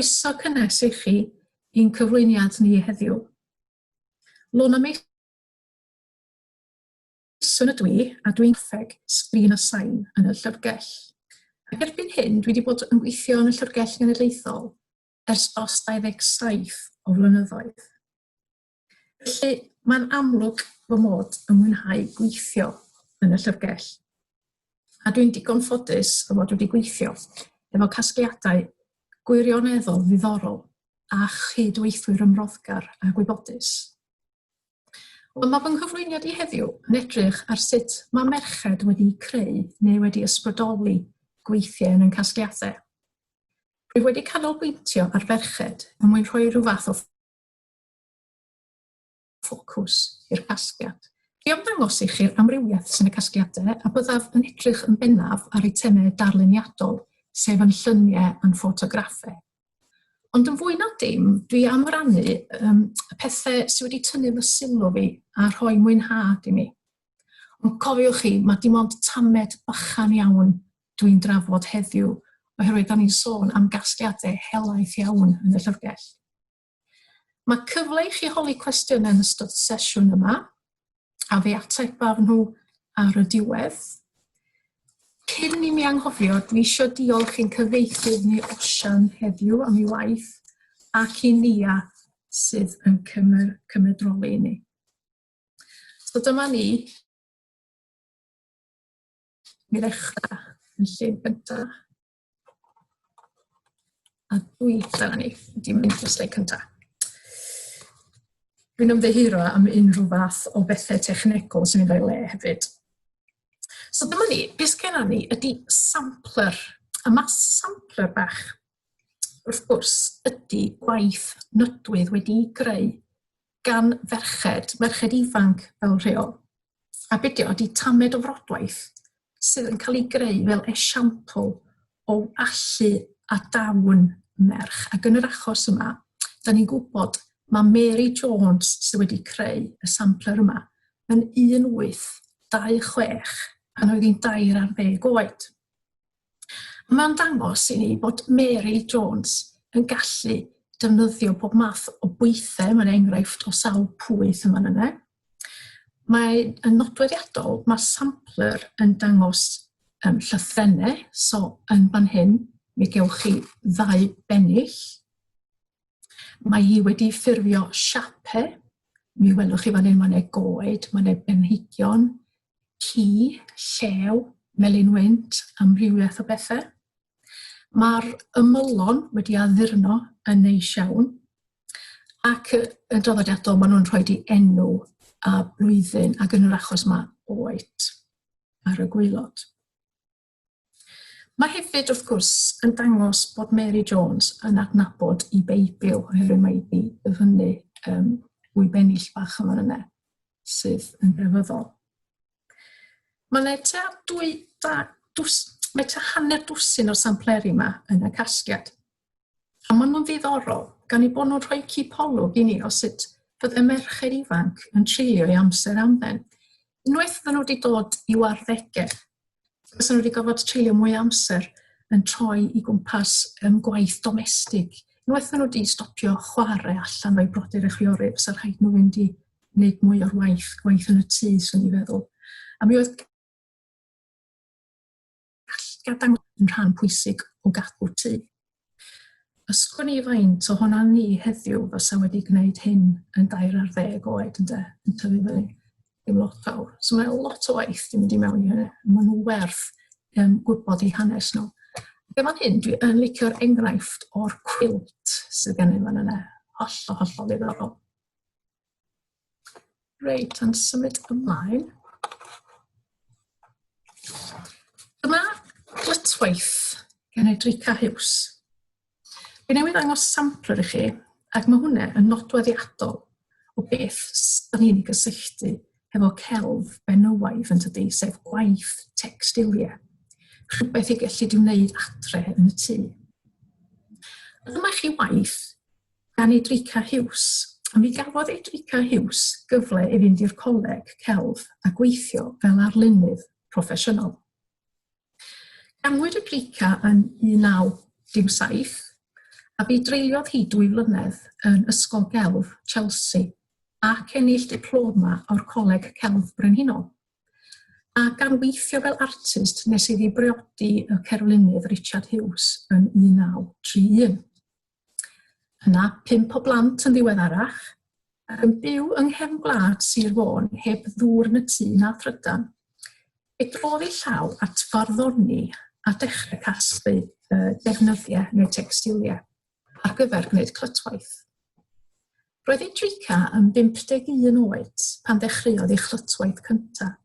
croeso cynnes i chi i'n cyflwyniad ni heddiw. Lona Mason ydw i, a dwi'n graffeg sgrin a sain yn y llyfrgell. Ac erbyn hyn, dwi wedi bod yn gweithio yn y Llyfrgell Genedlaethol ers dros 27 o flynyddoedd. Felly, mae'n amlwg fy mod yn mwynhau gweithio yn y llyfrgell. A dwi'n digon ffodus o fod wedi gweithio efo casgliadau gwirioneddol ddiddorol a chyd-weithwyr ymroddgar a gwybodus. Wel, mae fy nghyflwyniad i heddiw yn edrych ar sut mae merched wedi creu neu wedi ysbrydoli gweithiau yn ein casgliadau. Rwyf wedi canolbwyntio ar ferched er mwyn rhoi rhyw fath o ffocws i'r casgliad. Dwi am ddangos i chi'r amrywiaeth sy'n y casgliadau a byddaf yn edrych yn bennaf ar eitemau darluniadol, sef yn lluniau a'n ffotograffau. Ond yn fwy na dim, dwi am rannu um, y pethau sydd wedi tynnu fy sylw fi a rhoi mwynhad i mi. Ond cofiwch chi, mae dim ond tamed bychan iawn dwi'n drafod heddiw, oherwydd da ni'n sôn am gasgliadau helaeth iawn yn y llyfrgell. Mae cyfle i chi holi cwestiynau yn ystod y sesiwn yma, a fe atebaf nhw ar y diwedd. Cyn i mi anghofio, dwi eisiau diolch i'n cyfieithydd ni Osian heddiw am ei waith ac i Nia sydd yn cymr cymedroli ni. So dyma ni. Mi ddechrau yn llun gyntaf. A dwi, dyna ni, di mynd i'r sleid cynta. Dwi'n ymddiheuro am unrhyw fath o bethau technegol sy'n mynd o'i le hefyd. So dyma ni, beth sgenna ni ydy sampler. A mae sampler bach, wrth gwrs, ydy gwaith nodwydd wedi'i greu gan ferched, merched ifanc fel rheol. A be 'di o ydi tamed o frodwaith sydd yn cael ei greu fel esiampl o allu a dawn merch. Ac yn yr achos yma, da ni'n gwybod mae Mary Jones sydd wedi creu y sampler yma yn 1826 pan oedd hi'n dair ar ddeg oed. Mae'n dangos i ni bod Mary Jones yn gallu defnyddio pob math o bwythau, mae'n enghraifft o sawl pwyth yma yna. Mae yn nodweddiadol, mae sampler yn dangos um, llythrennau, so yn fan hyn mi gewch chi ddau bennill. Mae hi wedi ffurfio siape, mi welwch chi fan hyn mae 'na goed, mae 'na benhigion, ci, llew, melyn wynt, amrywiaeth o bethau. Mae'r ymylon wedi addurno yn neis iawn ac yn draddodiadol maen nhw'n rhoi eu enw a blwyddyn ac yn yr achos yma oed ar y gwaelod. Mae hefyd, wrth gwrs, yn dangos bod Mary Jones yn adnabod ei Beibl, oherwydd mae hi 'di dyfynnu yym dwy bennill bach yn fan yna sydd yn grefyddol. Mae 'na tua dwy da, dws, mae tua hanner dwsin o'r sampleri yma yn y casgliad. A maen nhw'n ddiddorol, gan eu bod nhw'n rhoi cipolwg i ni o sut fydde merched ifanc yn treulio eu amser hamdden. Unwaith fydden nhw wedi dod i'w arddegau, fysa nhw wedi gorfod treulio mwy o amser yn troi i gwmpas um, gwaith domestig. Unwaith fydden nhw wedi stopio chwarae allan o'i brodyr a chwiorydd, fysa rhaid nhw fynd i wneud mwy o'r waith, gwaith yn y tŷ, swn i'n feddwl. A mi oedd gall yn rhan pwysig o gadw tŷ. Ysgwn i faint ohonan ni heddiw fysa wedi gwneud hyn yn dair ar ddeg oed ynde, yn tyfu fyny. Dim lot fawr. So mae lot o waith di mynd i mewn i hynny. Maen nhw werth um, gwybod eu hanes nhw. Ac fan hyn, dwi yn licio'r enghraifft o'r cwilt sydd gennym fan yna. Hollol, hollol ddiddorol. Reit, yn symud ymlaen. Dyma glytwaith gen Edrica Huws. Fi newydd ddangos sampler i chi, ac mae hwnna yn nodweddiadol o beth da ni'n ei gysylltu hefo celf benywaidd yn tydi, sef gwaith tecstiliau. Rhywbeth i gallu di wneud adre yn y tŷ. A dyma chi waith gan Edrica Huws. A mi gafodd Edrica Huws gyfle i fynd i'r coleg celf a gweithio fel arlunydd proffesiynol. Ganwyd Edrica yn 1907 A fi dreuliodd hi 2 flynedd yn Ysgol Gelf Chelsea ac ennill diploma o'r Coleg Celf Brenhinol. A gan weithio fel artist nes iddi briodi y cerflunydd Richard Hughes yn 1931. Yna, 5 o blant yn ddiweddarach, ac yn byw yng nghefn gwlad Sir Fôn heb ddŵr yn y tŷ na thrydan, fe drodd ei llaw at farddoni a dechrau casglu defnyddiau neu tecstiliau ar gyfer gwneud clytwaith. Roedd Idrika yn 51 oed pan ddechreuodd ei chlytwaith cyntaf,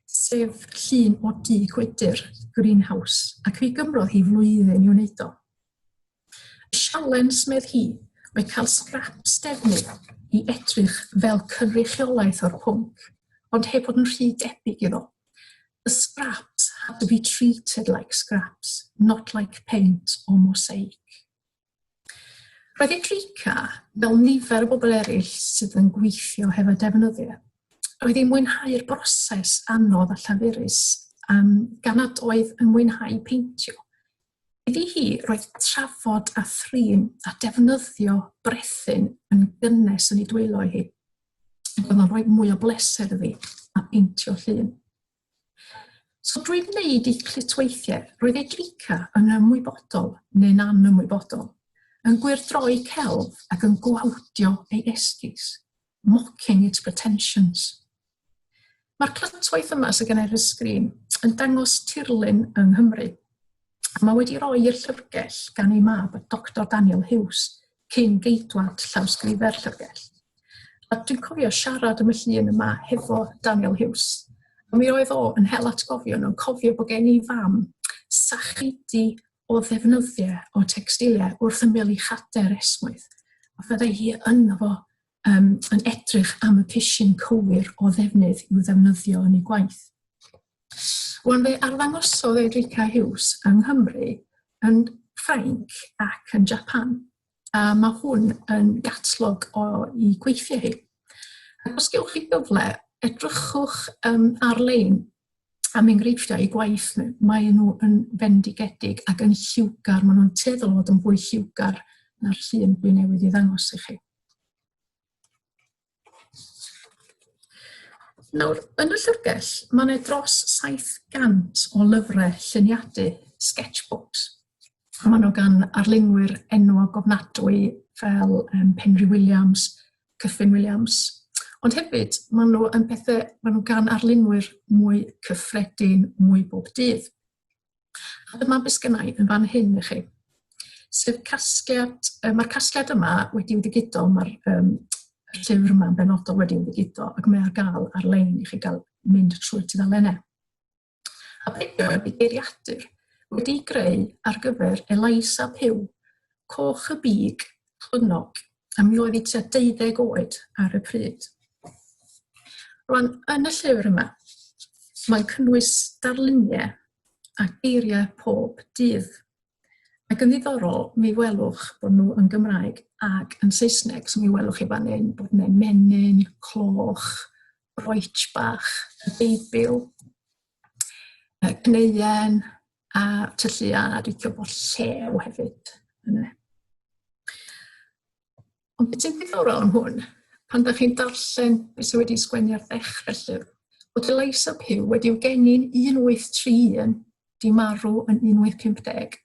sef llun o dŷ gwydr, greenhouse, ac mi gymrodd hi flwyddyn i'w wneud o. Y sialens, medd hi, oedd cael sgraps defnydd i edrych fel cynrychiolaeth o'r pwnc, ond heb fod yn rhy debyg iddo. The scraps had to be treated like scraps, not like paint or mosaic. Roedd Idrika, fel nifer o bobl eraill sydd yn gweithio hefo defnyddiau, roedd hi'n mwynhau'r broses anodd a llafurus, gan nad oedd yn mwynhau peintio. Iddi hi, roedd trafod a thrin a defnyddio brethyn yn gynnes yn ei dwylo hi. Ac oedd o'n rhoi mwy o bleser iddi a peintio llun. So drwy wneud ei clytweithiau, roedd Edrica yn ymwybodol neu'n anymwybodol, yn gwyrdroi celf ac yn gwawdio ei esgus, mocking its pretensions. Mae'r clytwaith yma sydd gen i ar y sgrin yn dangos tirlun yng Nghymru. A mae wedi rhoi i'r llyfrgell gan ei mab, Doctor Daniel Hughes, cyn geidwad llawsgrifau'r llyfrgell. A dwi'n cofio siarad am y llun yma hefo Daniel Hughes. A mi oedd o yn hel atgofion yn cofio bod gen i fam sacheidi o ddefnyddiau o tecstiliau wrth ymyl ei chadair esmwyth. A fyddai hi yno fo yym yn edrych am y pishyn cywir o ddefnydd i'w ddefnyddio yn ei gwaith. Wan fe arddangosodd Edrica Hughes yng Nghymru, yn Ffrainc ac yn Japan, a mae hwn yn gatlog o'i gweithiau hi. Ac os gewch chi gyfle, edrychwch ar-lein am enghreifftiau eu gwaith nhw. Maen nhw yn fendigedig ac yn lliwgar, maen nhw'n tueddol o fod yn fwy lliwgar na'r llun dwi newydd ei ddangos i chi. Nawr, yn y llyfrgell, mae yna dros 700 o lyfrau lluniadu, sketchbooks. A maen nhw gan arlunwyr enwog ofnadwy fel Penri Williams, Kyffin Williams. Ond hefyd, maen nhw yn pethau, maen nhw gan arlunwyr mwy cyffredin, mwy bob dydd. A dyma beth sgynna i yn fan hyn i chi, sef casgliad, mae'r casgliad yma wedi'w ddigido, mae'r llyfr yma'n benodol wedi'w ddigido ac mae ar gael ar-lein i chi gael mynd trwy'r tudalennau. A be' ydi geiriadur wedi'i greu ar gyfer Eliza Pugh, Coch y Big, Clynnog, a mi oedd hi tua deuddeg oed ar y pryd. Rwan, yn y llyfr yma, mae'n cynnwys darluniau a geiriau pob dydd. Ac yn ddiddorol, mi welwch bod nhw yn Gymraeg ac yn Saesneg, so mi welwch chi fan hyn bod yna menyn, cloch, broetsh bach, y Beibl, y cneuen, a tylluan, a dwi'n cofio bod llew hefyd yna. Ond beth sy'n ddiddorol am hwn, pan dach chi'n darllen beth sydd wedi sgwennu ar ddechrau llyfr, bod Eliza Pugh wedi'w geni'n 1831, 'di marw yn 1850,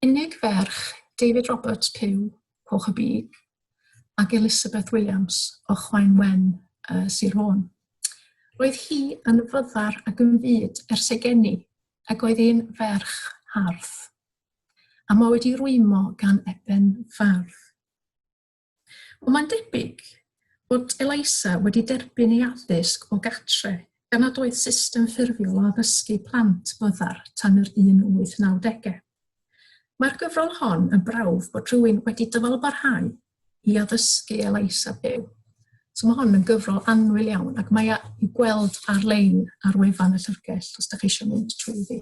unig ferch David Roberts Pugh, Coch y Big, ac Elizabeth Williams o Chwaen Wen, Sir Fôn. Roedd hi yn fyddar ac yn fud ers ei geni, ac oedd hi'n ferch hardd. A mae wedi rwymo gan Eben Fardd. Wel, mae'n debyg bod Eliza wedi derbyn ei addysg o gatre gan nad oedd system ffurfiol o addysgu plant byddar tan yr 1890au. Mae'r gyfrol hon yn brawf bod rhywun wedi dyfalbarhau i addysgu Eliza Pugh. So mae hon yn gyfrol annwyl iawn ac mae i'w gweld ar-lein ar wefan y llyfrgell os da chi eisiau mynd trwyddi.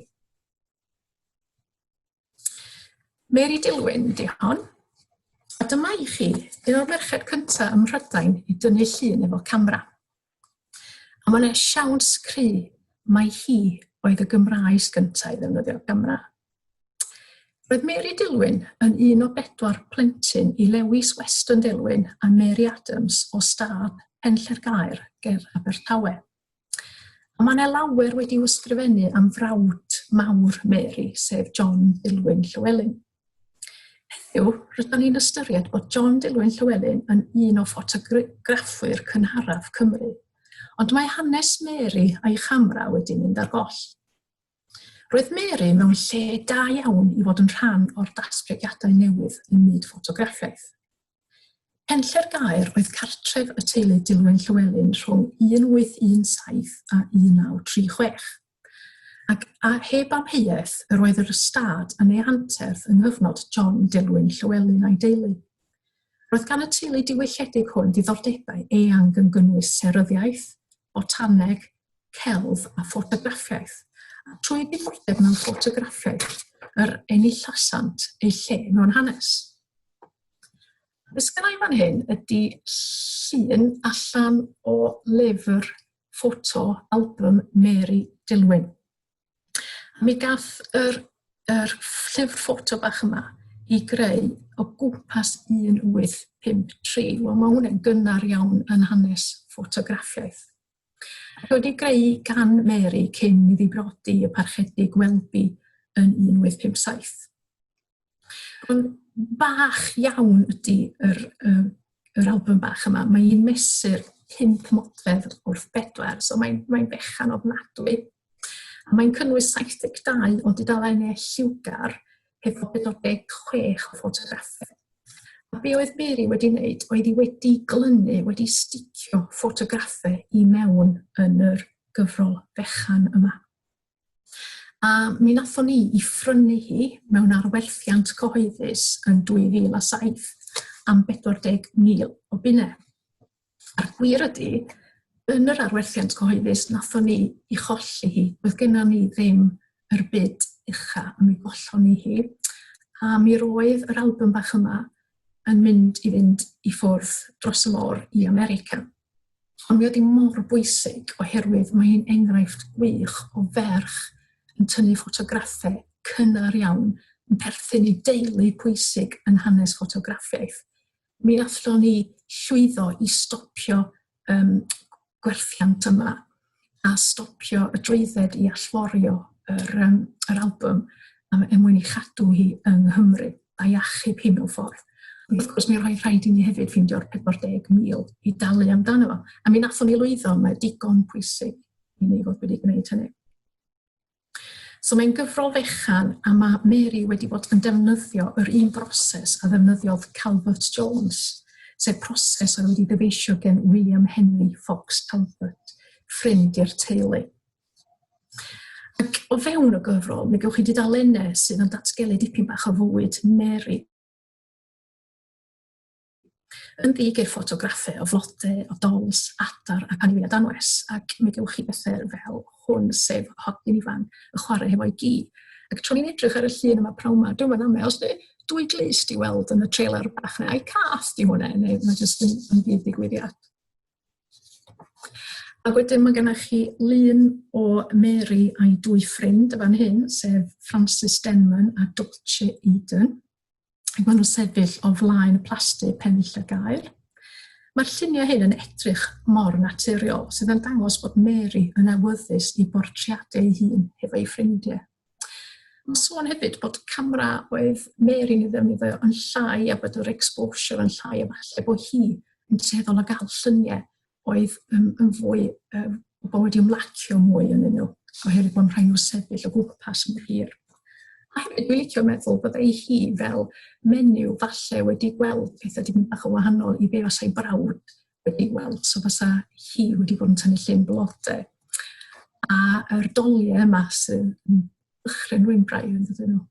Mary Dilwyn 'di hon. A dyma i chi un o'r merched cynta ym Mhrydain i dynnu llun efo camera. A ma' 'na siawns cry mai hi oedd y Gymraes gynta i ddefnyddio camera. Roedd Mary Dillwyn yn un o bedwar plentyn i Lewis Weston Dillwyn a Mary Adams o stad Penllergaer ger Abertawe. A mae yna lawer wedi'w ysgrifennu am frawd mawr Mary, sef John Dillwyn Llewelyn. Heddiw, rydyn ni'n ystyried bod John Dillwyn Llewelyn yn un o ffotograffwyr cynharaf Cymru, ond mae hanes Mary a'i chamera wedi mynd ar goll. Roedd Mary mewn lle da iawn i fod yn rhan o'r datblygiadau newydd ym myd ffotograffiaeth. Penllergaer oedd cartref y teulu Dilwyn Llywelyn rhwng 1817 a 1936, ac a heb amheuaeth yr oedd yr ystâd yn ei anterth yng nghyfnod John Dilwyn Llywelyn a'i deulu. Roedd gan y teulu diwylliedig hwn ddiddordebau eang yn gynnwys seryddiaeth, botaneg, celf a ffotograffiaeth, a trwy ddiddordeb mewn ffotograffiaeth yr enillasant eu lle mewn hanes. Be sgynna i fan hyn ydy llun allan o lyfr ffoto album Mary Dillwyn. A mi gath yr, yr llyfr ffoto bach yma i greu o gwmpas 1853. Wel, mae hwnna'n gynnar iawn yn hanes ffotograffiaeth. Ac wedi greu gan Mary cyn iddi brodi y Parchedig Welby yn 1857. Ond bach iawn ydy yr, yr, yr album bach yma. Mae hi'n mesur 5 modfedd wrth 4, so mae'n mae bechan ofnadwy. A mae'n cynnwys 72 o dudalennau lliwgar hefo 46 o ffotograffau. A be oedd Mary wedi wneud oedd hi wedi glynu, wedi sticio ffotograffau i mewn yn yr gyfrol fechan yma. A mi nathon ni i phrynu hi mewn arwerthiant cyhoeddus yn 2007 am 40,000 o bunnau. A'r gwir ydy, yn yr arwerthiant cyhoeddus, nathon ni i cholli hi. Doedd gennon ni ddim yr bid ucha, a mi gollon ni hi. A mi roedd yr album bach yma yn mynd i fynd i ffwrdd dros y môr i America. Ond mi oedd hi mor bwysig oherwydd mae hi'n enghraifft gwych o ferch yn tynnu ffotograffau cynnar iawn yn perthyn i deulu pwysig yn hanes ffotograffiaeth. Mi allwn ni llwyddo i stopio um, gwerthiant yma a stopio y drwydded i allforio yr, um, yr album am, er mwyn i chadw hi yng Nghymru a'i achub hi mewn ffordd. Ond wrth gwrs mi roedd rhaid i ni hefyd ffeindio'r 40,000 i dalu amdano fo. A mi nathon ni lwyddo, mae digon pwysig i ni fod wedi gwneud hynny. So mae'n gyfrol fechan a mae Mary wedi bod yn defnyddio yr un broses a ddefnyddiodd Calvert Jones, sef proses oedd wedi ddyfeisio gen William Henry Fox Talbot, ffrind i'r teulu. Ac o fewn y gyfrol, mi gewch chi dudalennau sydd yn datgelu dipyn bach o fywyd Mary. Yn ddig i'r ffotograffau o flodau, o dols, adar ac anifeiliaid anwes, ac mi gewch chi bethau fel hwn, sef hogyn ifanc yn chwarae hefo'i gi. Ac tra o'n i'n edrych ar y llun yma pnawn 'ma, dwi'm yn amau os 'di dwy glust i weld yn y trailer bach 'na, ai cath 'di hwnna, neu mae jyst yn, yn ddigwyddiad. Ac wedyn mae gennych chi lun o Mary a'i dwy ffrind y fan hyn, sef Frances Denman a Dulce Eden. Ac maen nhw'n sefyll o flaen y plasty Pennill y Gaer. Mae'r lluniau hyn yn edrych mor naturiol, sydd yn dangos bod Mary yn awyddus i bortreadu ei hun hefo'i ffrindiau. Mae sôn hefyd bod camera oedd Mary'n ei ddefnyddio yn llai a bod yr exposure yn llai a falle bod hi yn tueddol o gael lluniau oedd yn, yn fwy, um, bod wedi ymlacio mwy yn nhw, oherwydd bod rhaid nhw sefyll o gwmpas mor hir. A hefyd dwi'n licio meddwl byddai hi fel menyw falle wedi gweld pethau dipyn bach o wahanol i be fasai brawd wedi gweld, so fysa hi wedi bod yn tynnu llun blodau. A yr doliau yma sydd yn dychryn rwy'n braidd yn dydyn nhw.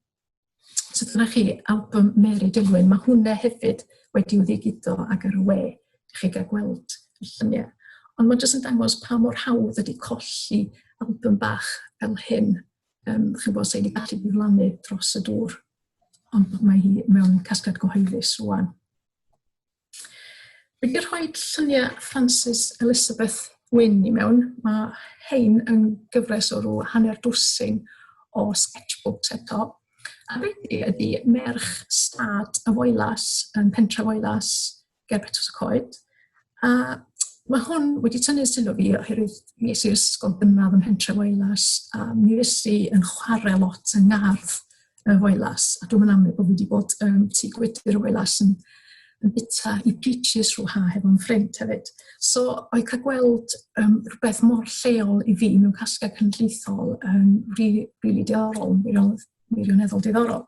So dyna chi, album Mary Dillwyn. Mae hwnna hefyd wedi'w ddigido ac ar y we i chi gael gweld y lluniau. Ond mae'n jyst yn dangos pa mor hawdd ydy colli album bach fel hyn. Chi'n gwybod, sa'i wedi gallu diflannu dros y dŵr. Ond mae hi mewn casgliad gyhoeddus rwan. Dwi 'di rhoi lluniau Frances Elizabeth Wyn i mewn. Mae hein yn gyfres o rhyw hanner dwsin o sketchbooks eto. A Beti ydy merch stad y Foelas, yn pentre Foelas, ger Betws y Coed. A mae hwn wedi tynnu sylw fi oherwydd mi es i'r ysgol gynradd ym Mhentre Foelas a mi fues i yn chwarae lot yng ngardd y Foelas a dwi'm yn amlwg bod fi wedi bod yn tŷ gwydr y Foelas yn, yn bita i peaches rhyw ha hefo'n ffrind hefyd. So oedd cael gweld rhywbeth mor lleol i fi mewn casgliad cenedlaethol yn rili, rili diddorol, yn wirioneddol diddorol.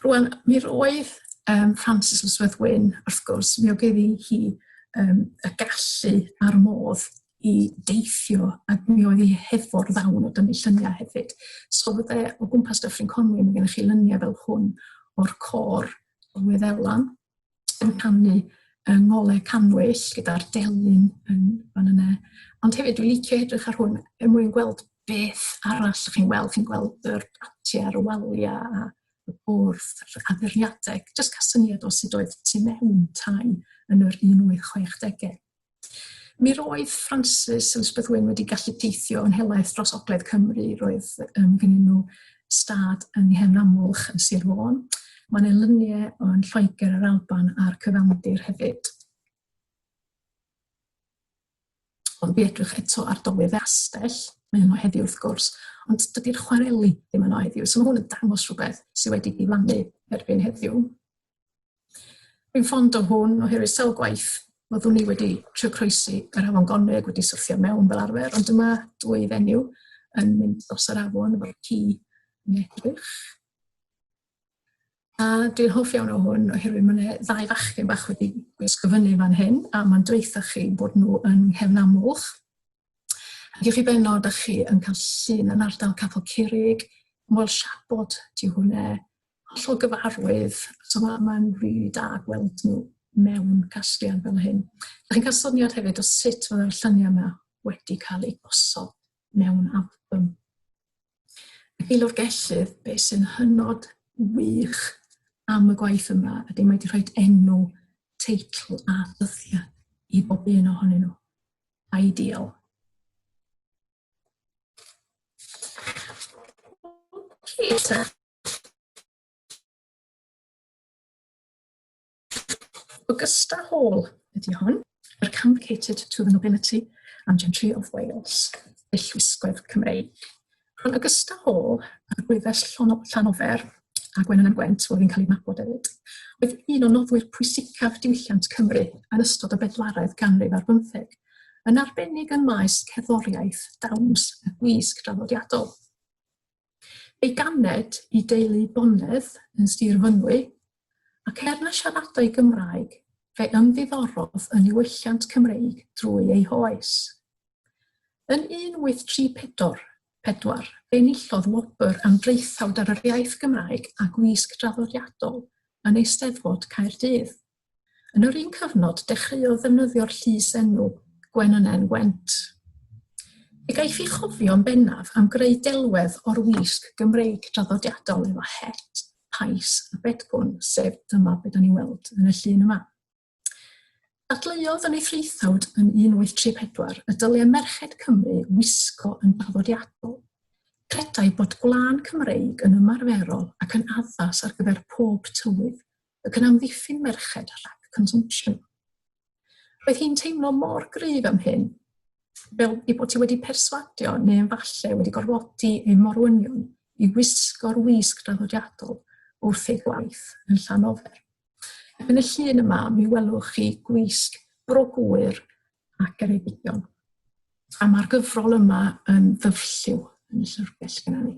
Rwan, mi roedd Frances Elizabeth Wyn, wrth gwrs, mi oedd ganddi hi y gallu a'r modd i deithio ac mi oedd hi hefo'r ddawn o dynnu lluniau hefyd. So fydde o gwmpas Dyffryn Conwy, mae gennych chi luniau fel hwn o'r côr o Wyddelan yn canu yng ngolau cannwyll gyda'r delyn yn fan yna. Ond hefyd dwi'n licio edrych ar hwn er mwyn gweld beth arall chi'n weld. Chi'n gweld yr patiau ar y waliau a y bwrdd, yr addurniadau. Jyst cael syniad o sut oedd tu mewn tai yn yr 1860au. Mi roedd Frances Elizabeth Wyn wedi gallu teithio yn helaeth dros Ogledd Cymru. Roedd gennyn nhw stad yng Nghefn Amlwch yn Sir Fôn. Mae yna luniau yn Lloegr, yr Alban a'r cyfandir hefyd. Ond fi edrych eto ar dolydd astell, mae yno heddiw wrth gwrs, ond dydy'r chwareli ddim yno heddiw. So mae hwn yn dangos rhywbeth sydd wedi diflannu erbyn heddiw. Dwi'n ffond o hwn oherwydd sawl gwaith fyddwn ni wedi trio croesi yr afon Gonwy ac wedi syrthio mewn fel arfer, ond dyma dwy fenyw yn mynd dros yr afon efo'r ci yn edrych. A dwi'n hoff iawn o hwn oherwydd mae yna ddau fachgen bach wedi gwisgo fyny fan hyn a mae'n dweutha chi bod nhw yn Nghefn Amlwch. Ac i chi bennod, dach chi yn cael llun yn ardal Capel Curig, Moel Siabod 'di hwnna, hollol gyfarwydd, so mae'n ma rili da gweld nhw mewn casgliad fel hyn. Dach chi'n cael syniad hefyd o sut mae'r lluniau yma wedi cael eu gosod mewn album. Ac i lyfrgellydd, be sy'n hynod wych am y gwaith yma ydy mae wedi rhoi enw, teitl a dyddiad i bob un ohonyn nhw. Ideal. Okay, ta. Augusta Hall ydy hon, yr Complicated to the Nobility and Gentry of Wales, Dillwisgoedd Cymreig. Rhwng Augusta Hall a Gwyddes Llanofer a Gwennan Gwent, wel fi'n cael ei nabod hefyd, oedd un o noddwyr pwysicaf diwylliant Cymru yn ystod y bedwaredd ganrif ar bymtheg, yn arbennig ym maes cerddoriaeth, dawns a gwisg draddodiadol. Ei ganed i deulu bonedd yn Sir Fynwy, ac er na siaradai Gymraeg, fe ymddiddorodd yn niwylliant Cymreig drwy ei hoes. Yn 1834, pedwar, fe enillodd wobr am draethawd ar yr iaith Gymraeg a gwisg draddodiadol yn Eisteddfod Caerdydd. Yn yr un cyfnod, dechreuodd ddefnyddio'r llys-enw Gwenynen Gwent. Fe gaiff ei chofio'n bennaf am greu delwedd o'r wisg Gymreig draddodiadol efo het, pais a bedgwn, sef dyma be da ni'n weld yn y llun yma. Dadleuodd yn ei thraethawd yn 1834 y dylai merched Cymru wisgo yn draddodiadol. Credai bod gwlân Cymreig yn ymarferol ac yn addas ar gyfer pob tywydd, ac yn amddiffyn merched rhag consumption. Roedd hi'n teimlo mor gryf am hyn, fel ei bod hi wedi perswadio neu efallai wedi gorfodi ei morwynion i wisgo'r wisg draddodiadol wrth ei gwaith yn Llanofer. Yn y llun yma, mi welwch chi gwisg Bro Gŵyr a Ceredigion. A mae'r gyfrol yma yn ddyfrlliw yn y llyfrgell gyda ni.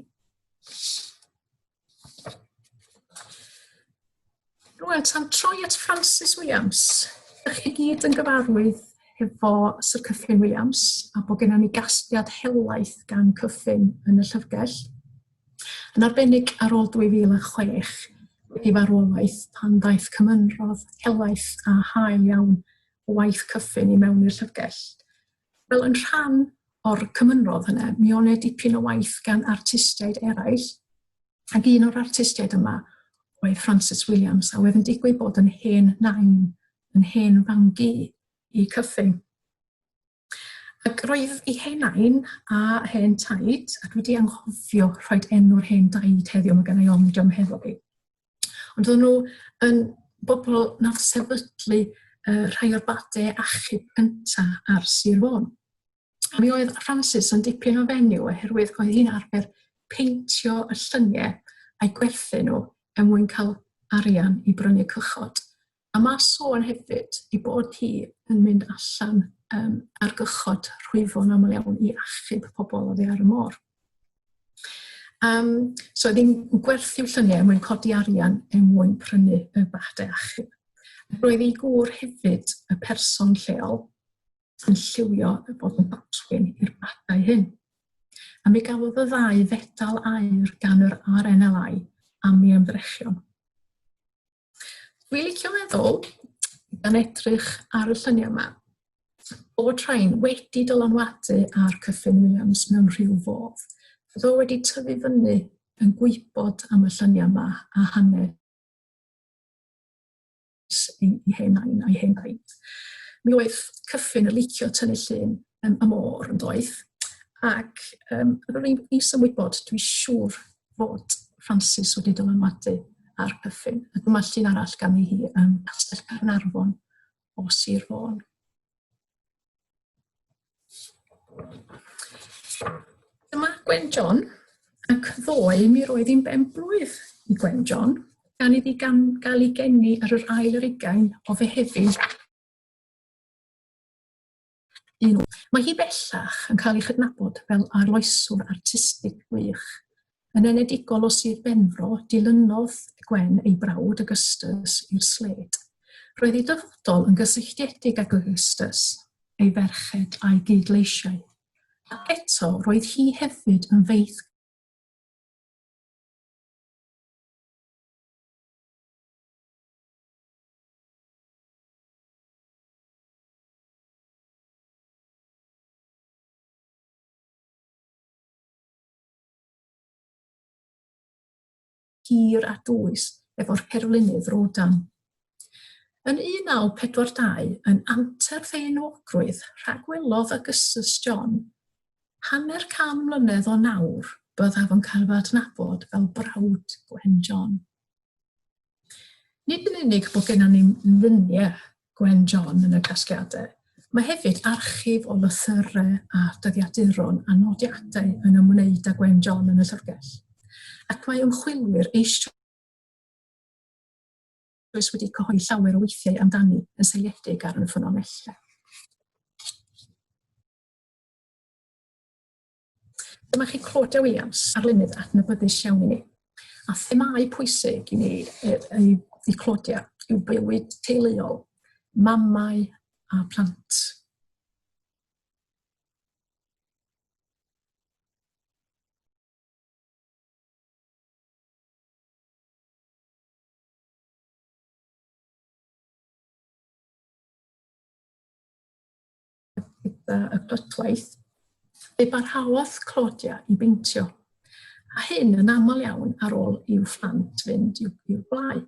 Rwan, tan troi at Francis Williams. Ydych chi gyd yn gyfarwydd hefo Sir Kyffin Williams a bod gennym ni gasgliad helaeth gan Kyffin yn y llyfrgell. Yn arbennig ar ôl 2006, wedi farwolaeth pan ddaeth cymynrodd helaeth a hael iawn o waith Kyffin i mewn i'r llyfrgell. Wel, yn rhan o'r cymynrodd yna, mi o'n e dipyn o waith gan artistiaid eraill, ac un o'r artistiaid yma oedd Francis Williams, a oedd yn digwydd bod yn hen nain, yn hen fam-gu i Kyffin. Ac roedd ei hen nain a hen taid, a dwi wedi anghofio rhoi enw'r hen daid heddiw, mae gen i ofn dio'm hefo fi. Ond oedden nhw yn bobl nath sefydlu rhai o'r bade achub cynta ar Sir Fôn. A mi oedd Frances yn dipyn o fenyw oherwydd oedd hi'n arfer peintio y lluniau a'i gwerthu nhw er mwyn cael arian i brynu cychod. A mae sôn hefyd ei bod hi yn mynd allan um, ar gychod rhwyfo'n aml iawn i achub pobl oddi ar y môr. Um, so oedd hi'n gwerthu lluniau er mwyn codi arian er mwyn prynu y badau achub. Roedd ei gŵr hefyd y person lleol yn lliwio y bod yn batwyn i'r badau hyn. A mi gafodd y ddau fedal aur gan yr RNLI am ei ymdrechion. Dwi'n licio meddwl, gan edrych ar y lluniau yma, bod rhain wedi dylanwadu ar Kyffin Williams mewn rhyw fodd. Fod o wedi tyfu fyny yn gwybod am y lluniau yma a hanes ei, ei hen nain a'i hen daid. Mi oedd Kyffin yn licio tynnu llun y môr yn doedd, ac um, ro'n i'n isymwybod, dwi'n siŵr fod Francis wedi dylanwadu ar Kyffin. A dyma llun arall ganddi hi ym Nghastell Caernarfon o Sir Fôn. Dyma Gwen John, ac ddoe mi roedd hi'n ben-blwydd i Gwen John, gan iddi gan gael ei geni ar yr ail ar ugain o Fehefin Un. Mae hi bellach yn cael ei chydnabod fel arloeswr artistig gwych. Yn enedigol o Sir Benfro, dilynodd Gwen ei brawd Augustus i'r sled. Roedd ei dyfodol yn gysylltiedig ag Augustus, ei ferched a'i gyd-leisiau. Ac eto, roedd hi hefyd yn feiddgar hir a dwys efo'r cerflunydd Rodin. Yn 1942, yn anterth ei enwogrwydd, rhagwelodd Augustus John, hanner can mlynedd o nawr byddaf yn cael fy adnabod fel brawd Gwen John. Nid yn unig bod gennym ni luniau Gwen John yn y casgliadau, mae hefyd archif o lythyrau a dyddiaduron a nodiadau yn ymwneud â Gwen John yn y llyfrgell. Ac mae ymchwilwyr eisoes wedi cyhoeddi llawer o weithiau amdani yn seiliedig ar y ffynonellau. Dyma chi Claudia Williams, arlunydd adnabyddus iawn i ni. A themâu pwysig i ni i Claudia yw bywyd teuluol, mamau a plant. Gyda y clytwaith, fe barhaodd Claudia i beintio, a hyn yn aml iawn ar ôl i'w phlant fynd i'w, i'w gwlâu,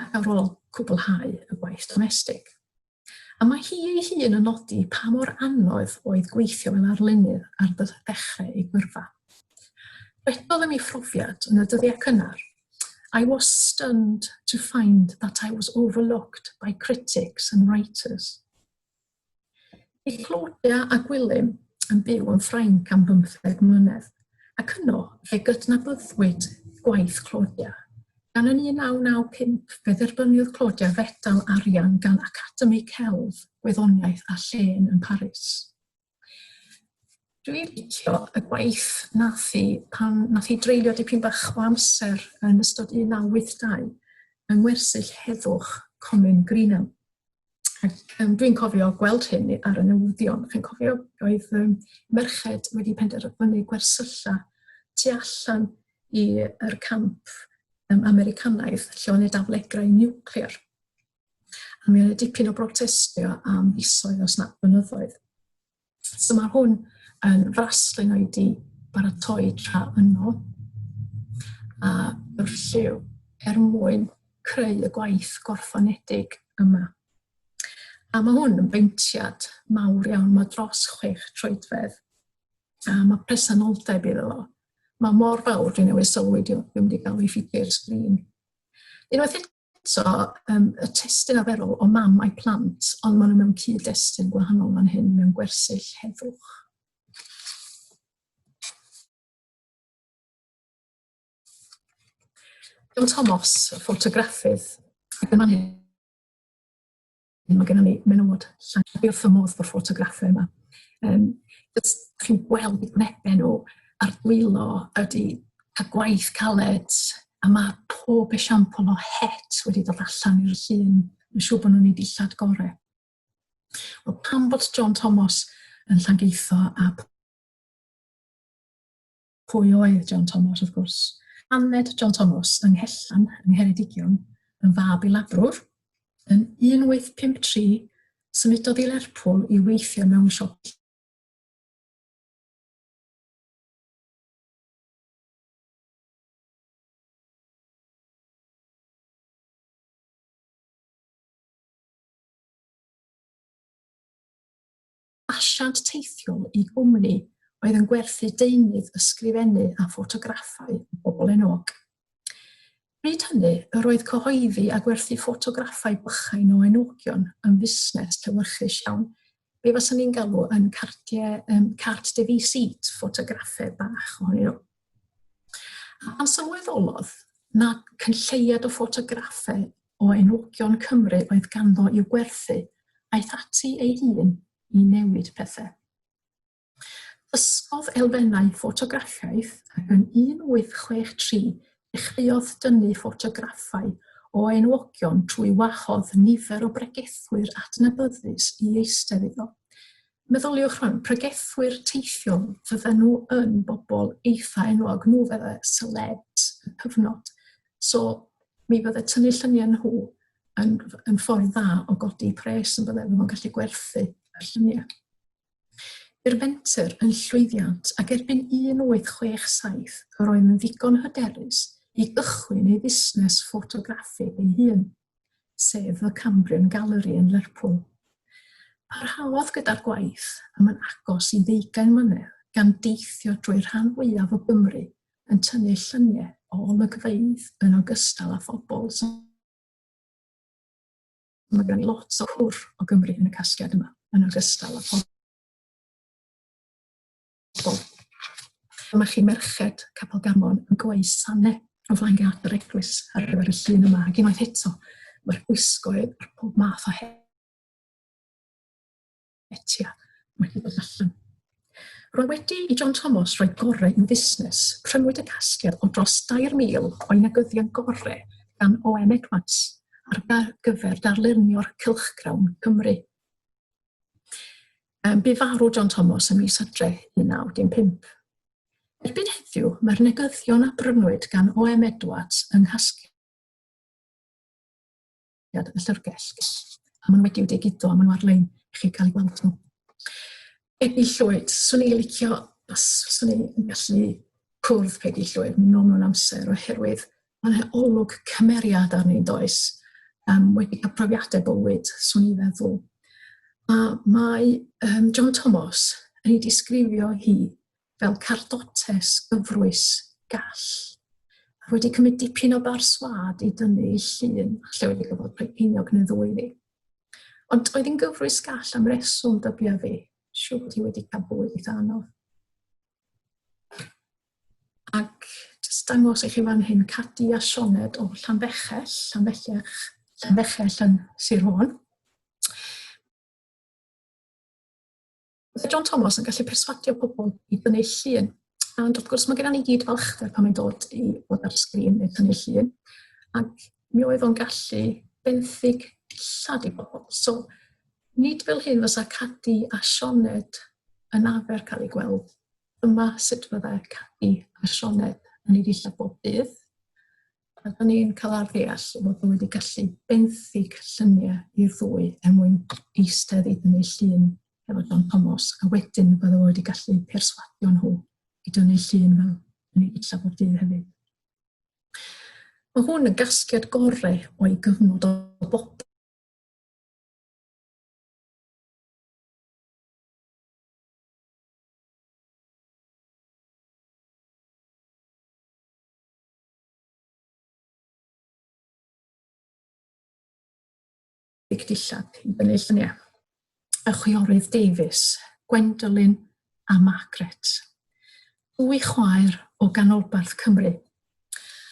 ac ar ôl cwblhau y gwaith domestig. A mae hi ei hun yn nodi pa mor anodd oedd gweithio fel arlunydd ar ddechrau ei gyrfa. Dywedodd am ei phrofiad yn y dyddiau cynnar, I was stunned to find that I was overlooked by critics and writers. Bu Claudia a Gwilym yn byw yn Ffrainc am bymtheg mlynedd, ac yno fe gydnabyddwyd gwaith Claudia. Gan yn 1995 fe dderbyniodd Claudia fedal arian gan Academi Celf, Gwyddoniaeth a Llên yn Paris. Dwi'n licio y gwaith nath hi pan nath hi dreulio dipyn bach o amser yn ystod 1982 yng ngwersyll heddwch Comin Greenham. Ac um, dwi'n cofio gweld hyn ar y newyddion. Chi'n cofio oedd um, merched wedi penderfynu gwersylla tu allan i'r camp um, Americanaidd lle oedd y daflegrau niwclear. A mi oedd dipyn o brotestio am fisoedd os na blynyddoedd. So mae hwn yn fraslun o'i di baratoi tra yno a yr lliw er mwyn creu y gwaith gorffenedig yma. A mae hwn yn beintiad mawr iawn, mae dros 6 troedfedd. A mae presenoldeb iddo fo. Mae mor fawr, dwi'n newydd sylwi, dwi ddim wedi cael ei ffitio i'r sgrin. Unwaith eto, y testun arferol o mam a'i plant, ond maen nhw mewn cyd-destun gwahanol fan hyn, mewn gwersyll heddwch. John Thomas, y ffotograffydd, ac yn fan hyn mae gennym ni menywod llanc wrth y modd o'r ffotograffau yma. Jyst chi'n gweld eu gwynebau nhw a'r dwylo ydy cael gwaith caled, a mae pob esiampl o het wedi dod allan i'r llun. Mae'n siŵr bod nhw'n ei dillad gorau. Wel, pam bod John Thomas yn Llangeitho a pwy oedd John Thomas, wrth gwrs? Aned John Thomas yng Nghellan, yng Ngheredigion, yn fab i labrwr. Yn 1853, symudodd i Lerpwl i weithio mewn siop Asiant teithiol i gwmni oedd yn gwerthu deunydd ysgrifennu a ffotograffau o bobl enwog. Bryd hynny, yr oedd cyhoeddi a gwerthu ffotograffau bychain o enwogion yn fusnes llewyrchus iawn. Be faswn ni'n galw yn cardiau, carte de visite, ffotograffau bach ohonyn nhw. A pan sylweddolodd na cynlleied o ffotograffau o enwogion Cymru oedd ganddo i'w gwerthu, aeth ati ei hun i newid pethau. Dysgodd elfennau ffotograffiaeth ac yn 1863 dechreuodd dynnu ffotograffau o enwogion trwy wahodd nifer o bregethwyr adnabyddus i eistedd iddo. Meddyliwch rwan, pregethwyr teithiol fydden nhw yn bobl eitha enwog, nhw fydde celebs y cyfnod. So mi fydde tynnu lluniau nhw yn, yn ffordd dda o godi pres yn bydde, fydden nhw'n gallu gwerthu y lluniau. Bu'r fenter yn llwyddiant ac erbyn 1867 yr oedd yn ddigon hyderus i gychwyn ei fusnes ffotograffi ei hun, sef The Cambrian Gallery yn Lerpwl. Parhaodd gyda'r gwaith am yn agos i ddeugain mlynedd gan deithio drwy'r rhan fwyaf o Gymru yn tynnu lluniau o olygfeydd yn ogystal â phobl. So mae gen i lot o hwr o Gymru yn y casgliad yma, yn ogystal â phobl. Dyma chi merched Capel Garmon yn gweu sanne o flaen gât yr eglwys ar gyfer y llun yma, ac unwaith eto mae'r gwisgoedd a'r pob math o hetia wedi dod allan. Roedd wedi i John Thomas roi gorau i'w fusnes, prynwyd y casgliad o dros 3,000 o'i negyddion gorau gan O.M. Edwards ar gyfer darlunio'r cylchgrawn Cymru. Bu farw John Thomas ym mis Hydref 1915. Erbyn heddiw, mae'r negyddion a brynwyd gan O.M. Edwards yng nghasgliad y llyfrgell, a maen nhw wedi'u digido a maen nhw ar-lein i chi cael eu gweld nhw. Pegi Llwyd, swn i'n licio, os swn i'n gallu cwrdd Pegi Llwyd mewn mewn amser oherwydd mae 'na olwg cymeriad arni does? Wedi cael profiadau bywyd, swn i'n feddwl. A mae John Thomas yn ei disgrifio hi fel cardotes gyfrwys gall. A wedi cymryd dipyn o barswâd i dynnu ei llun, falle wedi gorfod rhoi ceiniog neu ddwy iddi. Ond oedd hi'n gyfrwys gall am reswm dybia fi. Siŵr bod hi wedi cael bywyd eitha anodd. Ac jyst dangos i chi fan hyn Cadi a Sioned o Llanfechell, Llanfellech, Llanfechell yn Sir Fôn. Mae John Thomas yn gallu perswadio pobl i dynnu llun. Ond wrth gwrs mae gennym ni gyd falchder pan mae'n dod i fod ar sgrin neu tynnu llun. Ac mi oedd o'n gallu benthyg dillad i bobl. So, nid fel hyn fysa Cadi a Sioned yn arfer cael ei gweld. Dyma sut fydde Cadi a Sioned yn ei ddillad bob dydd. A da ni'n cael ar ddeall bod nhw wedi gallu benthyg lluniau i'r ddwy er mwyn eistedd i dynnu llun efo John Thomas, a wedyn bydde fo wedi gallu perswadio nhw i dynnu llun fel yn ei ddillad bob dydd hefyd. Mae hwn yn gasgliad gorau o'i gyfnod o bobl. dillad i dynnu lluniau. Y chwiorydd Davies, Gwendoline a Margaret. Dwy chwaer o ganolbarth Cymru.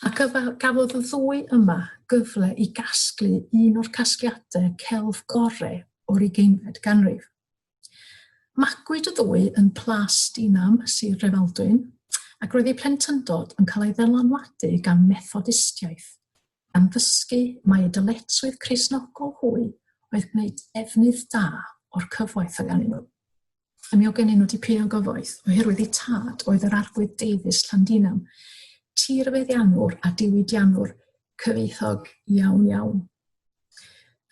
Ac gafodd y ddwy yma gyfle i gasglu un o'r casgliadau celf gore o'r ugeinfed ganrif. Magwyd y ddwy yn Plas Dinam, Sir Drefaldwyn, ac roedd eu plentyndod yn cael ei ddylanwadu gan Methodistiaeth, gan ddysgu mai eu dyletswydd Cristnogol hwy oedd gwneud defnydd da o'r cyfoeth oedd ganddyn nhw. A mi oedd gennyn nhw dipyn o gyfoeth, oherwydd eu tad oedd yr Arglwydd Davies Llandinam, tirfeddiannwr a diwydiannwr cyfoethog iawn iawn.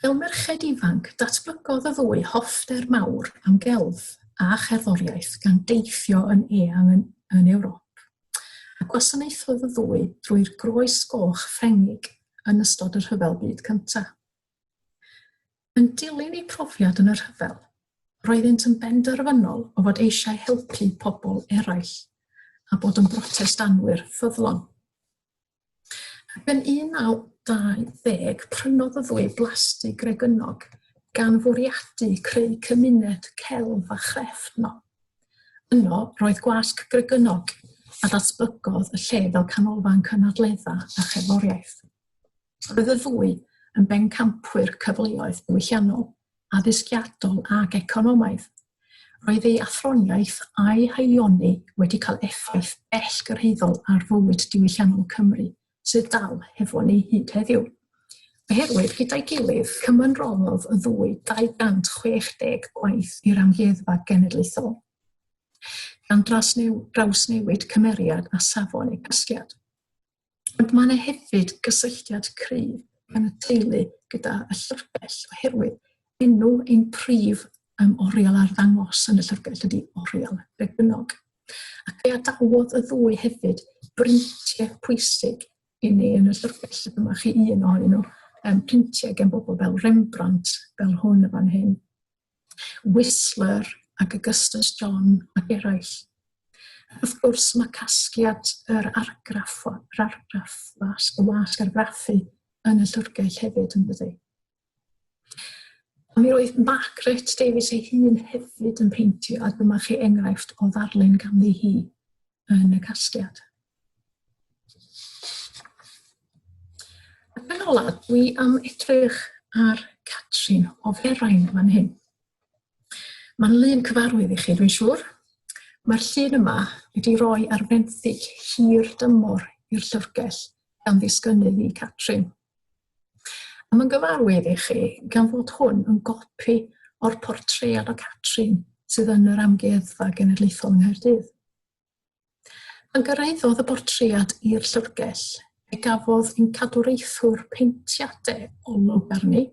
Fel merched ifanc, datblygodd y ddwy hoffter mawr am gelf a cherddoriaeth gan deithio yn eang yn, yn Ewrop. A gwasanaethodd y ddwy drwy'r Groes Goch Ffrengig yn ystod y Rhyfel Byd Cyntaf. Yn dilyn eu profiad yn y rhyfel, roeddynt yn benderfynol o fod eisiau helpu pobl eraill a bod yn Brotestanwyr ffyddlon. Ac yn 1920, prynodd y ddwy blasty Gregynog gan fwriadu creu cymuned celf a chrefft yno. Yno, roedd gwasg Gregynog a datblygodd y lle fel canolfan cynadledda a cherddoriaeth. Roedd y ddwy yn bencampwyr cyfleoedd diwylliannol, addysgiadol ac economaidd. Roedd ei athroniaeth a'i haelioni wedi cael effaith bellgyrhaeddol ar fywyd diwylliannol Cymru, sydd dal hefo ni hyd heddiw. Oherwydd, gyda'i gilydd, cymynroddodd y ddwy 260 gwaith i'r Amgueddfa Genedlaethol, gan drawsnewid cymeriad a safon eu casgliad. Ond mae yna hefyd gysylltiad cryf gan y teulu gyda y llyfrgell oherwydd enw ein prif um, oriel arddangos yn y llyfrgell ydy Oriel Gregynog. Ac fe adawodd y ddwy hefyd brintiau pwysig i ni yn y llyfrgell. Dyma chi un ohonyn nhw, um, printiau gen bobl fel Rembrandt, fel hwn y fan hyn. Whistler ac Augustus John ac eraill. Wrth gwrs, mae casgliad yr argraff, yr argraff wasg, y wasg argraffu yn y llyfrgell hefyd yn dydi. A mi roedd Margaret Davies ei hun hefyd yn peintio, a dyma chi enghraifft o ddarlun ganddi hi yn y casgliad. Ac yn ola, dwi am edrych ar Catrin o Ferain fan hyn. Mae'n lun cyfarwydd i chi, dwi'n siŵr. Mae'r llun yma wedi rhoi ar fenthyg hir dymor i'r llyfrgell gan ddisgynnydd i Catrin. A mae'n gyfarwydd i chi gan fod hwn yn gopi o'r portread o Catrin sydd yn yr Amgueddfa Genedlaethol yng Nghaerdydd. Pan gyrhaeddodd y bortread i'r llyfrgell, fe gafodd ein cadwraethwr peintiadau olwg arni,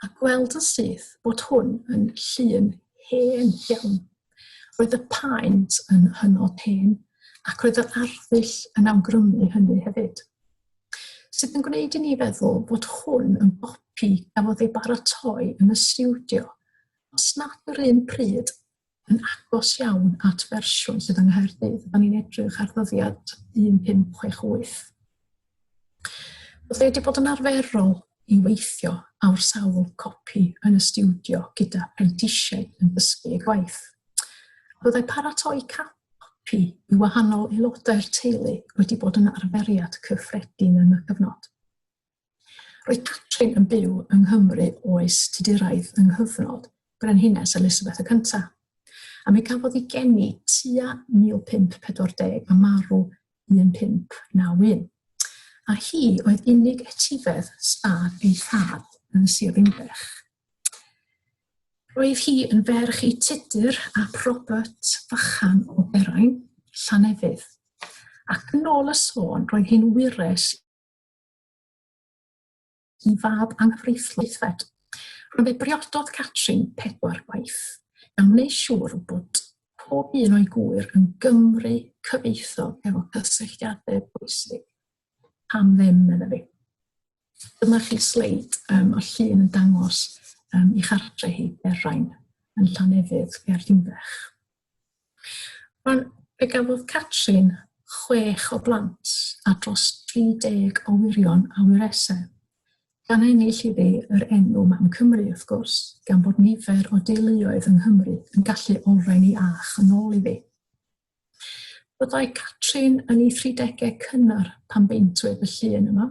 a gweld yn syth bod hwn yn llun hen iawn. Roedd y paent yn hynod hen, ac roedd yr arddull yn awgrymu hynny hefyd. Sydd yn gwneud i ni feddwl bod hwn yn gopi gafodd ei baratoi yn y stiwdio, os nad yr un pryd yn agos iawn at fersiwn sydd yng Nghaerdydd. Da ni'n edrych ar ddyddiad 1568. Byddai wedi bod yn arferol i weithio awr sawl copi yn y stiwdio gyda prentisiaid yn dysgu eu gwaith. Byddai paratoi copi i wahanol aelodau'r teulu wedi bod yn arferiad cyffredin yn y cyfnod. Roedd Catrin yn byw yng Nghymru oes Tuduraidd yng nghyfnod Brenhines Elisabeth y Cyntaf, a mi gafodd ei geni tua 1540 a marw 1591. A hi oedd unig etifedd stad ei thad yn Sir Ddinbych. Roedd hi yn ferch i Tudur ap Robert Fychan o Berain, Llanefydd, ac yn ôl y sôn roedd hi'n wyres i fab anghyfreithlon Aeddfed. Roedd fe briododd Catrin pedwar gwaith, gan wneud siŵr bod pob un o'i gŵyr yn Gymry cyfoethog efo cysylltiadau pwysig. Pam ddim, medda fi. Dyma chi sleid um, o llun yn dangos um, i chartre hi, Berain, yn Llanefydd, ger Dinbych. Rwan, fe gafodd Catrin chwech o blant a dros 30 o wyrion a wyresau. Gan ennill iddi yr enw Mam Cymru wrth gwrs, gan bod nifer o deuluoedd yng Nghymru yn gallu olrhain ei ach yn ôl iddi. Byddai Catrin yn ei thridegau cynnar pan beintwyd y llun yma,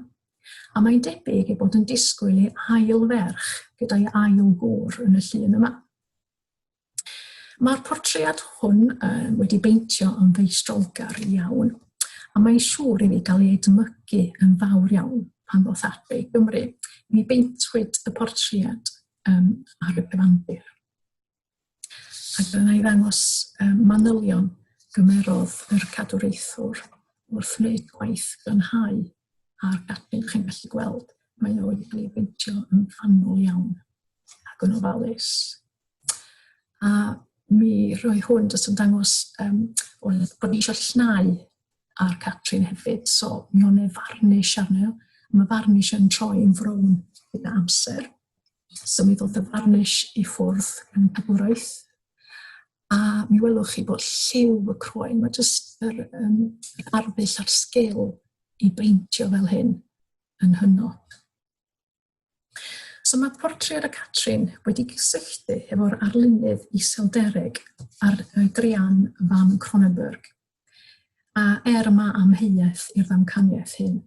a mae'n debyg ei bod yn disgwyl ei ail ferch gyda'i ail gŵr yn y llun yma. Mae'r portread hwn wedi beintio yn feistrolgar iawn, a mae'n siŵr iddi gael ei edmygu yn fawr iawn pan ddoth adre i Gymru. Mi beintwyd y portread um, ar y cyfandir. Ac dyna i ddangos um, manylion gymerodd yr cadwraethwr wrth wneud gwaith glanhau a'r gadwyn chi'n gallu gweld, mae o wedi cael ei beintio yn fanwl iawn ac yn ofalus. A mi roi hwn jyst yn dangos yym oedd bod ni eisiau llnau ar Catrin hefyd, so mi o'n e farnish arno. Mae farnish yn troi yn frown gyda amser. So mi ddodd y farnish i ffwrdd yn cadwraeth. A mi welwch chi bod lliw y croen, mae jyst yr um, arddull a'r sgil i beintio fel hyn yn hynod. So mae portread y Catrin wedi cysylltu hefo'r arlunydd Iseldereg ar Adriaan van Cronenburg, a er mae amheuaeth i'r ddamcaniaeth hyn.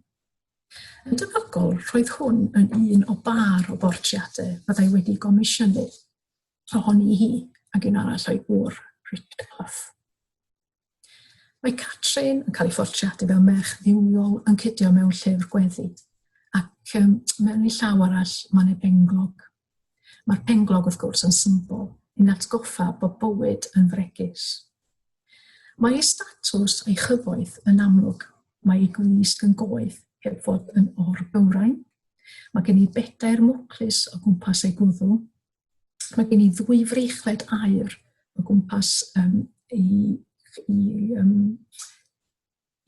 Yn debygol, roedd hwn yn un o bâr o bortreadau fyddai wedi gomisiynu ohoni hi ac un arall o'i gŵr, Richard Clough. Mae Catrin yn cael ei phortreadu fel merch dduwiol yn cydio mewn llyfr gweddi, ac um, mewn ei llaw arall mae yna benglog. Mae'r penglog wrth gwrs yn symbol i'n atgoffa bod bywyd yn fregus. Mae ei statws a'i chyfoeth yn amlwg. Mae ei gwisg yn goeth heb fod yn or-gywrain. Mae gen i bedair mwclis o gwmpas ei gwddw. Mae gen i ddwy freichled aur o gwmpas um, i, i, um,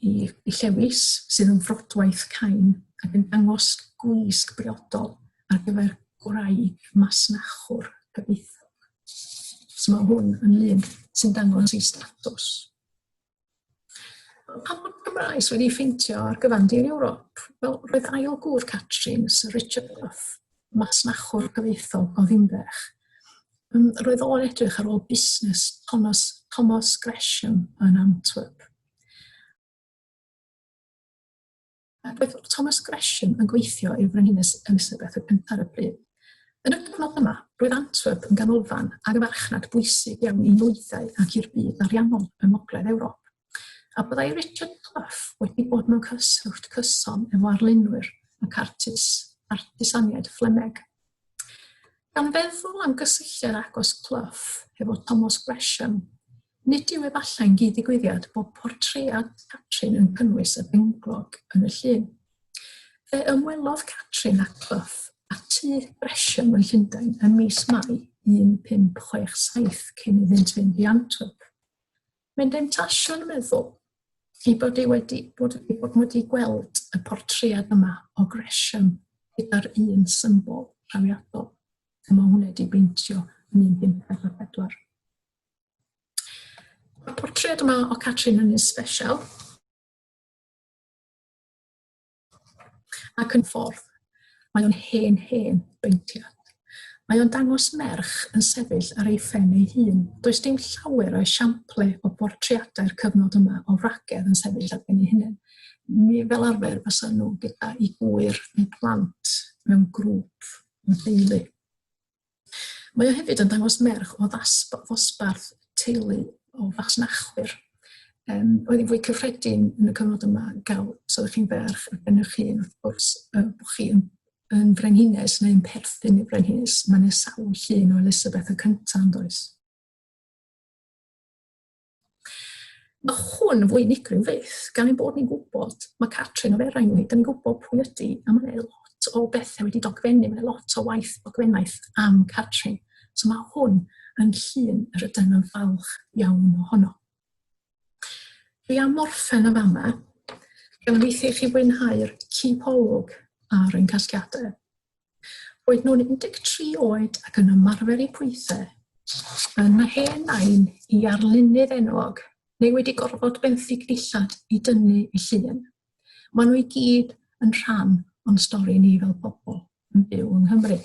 i, i llewis sydd yn frodwaith cain ac yn dangos gwisg briodol ar gyfer gwraig masnachwr cyfoethog. So mae hwn yn lun sy'n dangos ei statws. Pam bod Gymraes wedi ffeintio ar gyfandir Ewrop? Wel, roedd ail gŵr Catrin, Sir Richard Clough, masnachwr cyfoethog o Ddinbych. Roedd o'n edrych ar ôl busnes Thomas, Thomas Gresham yn Antwerp. Ac roedd Thomas Gresham yn gweithio i'r Frenhines Elizabeth y Cyntaf ar y pryd. Yn y cyfnod yma, roedd Antwerp yn ganolfan ar y farchnad bwysig iawn i nwyddau ac i'r byd ariannol yng Ngogledd Ewrop. A byddai Richard Clough wedi bod mewn cyswllt cyson efo arlunwyr ac artis, artisaniaid Fflemeg. Gan feddwl am gysylltiad agos Clough hefo Thomas Gresham, nid yw efallai'n gyd-ddigwyddiad bod portread Catrin yn cynnwys y benglog yn y llun. Fe ymwelodd Catrin â Clough a tŷ Gresham yn Llundain ym mis Mai 1567 cyn iddynt fynd i Antwerp. Mae'n demtasiwn meddwl ei bod ei wedi bod ei bod wedi gweld y portread yma o Gresham gyda'r un symbol trawiadol. A mae hwnna wedi beintio yn 1544. Mae'r portread yma o Catrin yn un special. Ac yn ffordd, mae o'n hen, hen beintiad. Mae o'n dangos merch yn sefyll ar ei phen ei hun. Does dim llawer o esiample o bortreadau'r cyfnod yma o wragedd yn sefyll ar ben ei hunain. Mi fel arfer fysa nhw gyda'i gŵyr neu plant mewn grŵp o deulu. Mae o hefyd yn dangos merch o ddosbarth teulu o fasnachwyr. Um, oedd hi'n fwy cyffredin yn y cyfnod yma gael, os oeddech chi'n ferch ar ben eich hun, wrth gwrs, bod chi yn, yn frenhines neu'n perthyn i frenhines. Mae yna sawl llun o Elizabeth y cyntaf, yn does? Mae hwn yn fwy unigryw fyth, gan ein bod ni'n gwybod, mae Catrin o'r Erain ni, da ni'n gwybod pwy ydy, a mae yna lot o bethau wedi dogfennu, mae yna lot o waith dogfennaeth am Catrin. So mae hwn yn llun yr ydym yn falch iawn ohono. Dwi am orffen yn fama, gan obeithio i chi fwynhau'r cipolwg ar ein casgliadau. Roedd nhw'n 13 oed ac yn ymarfer eu pwythau yn hen nain i arlunydd enwog neu wedi gorfod benthyg dillad i dynnu eu llun. Maen nhw i gyd yn rhan o'n stori ni fel pobl. yn byw yng Nghymru.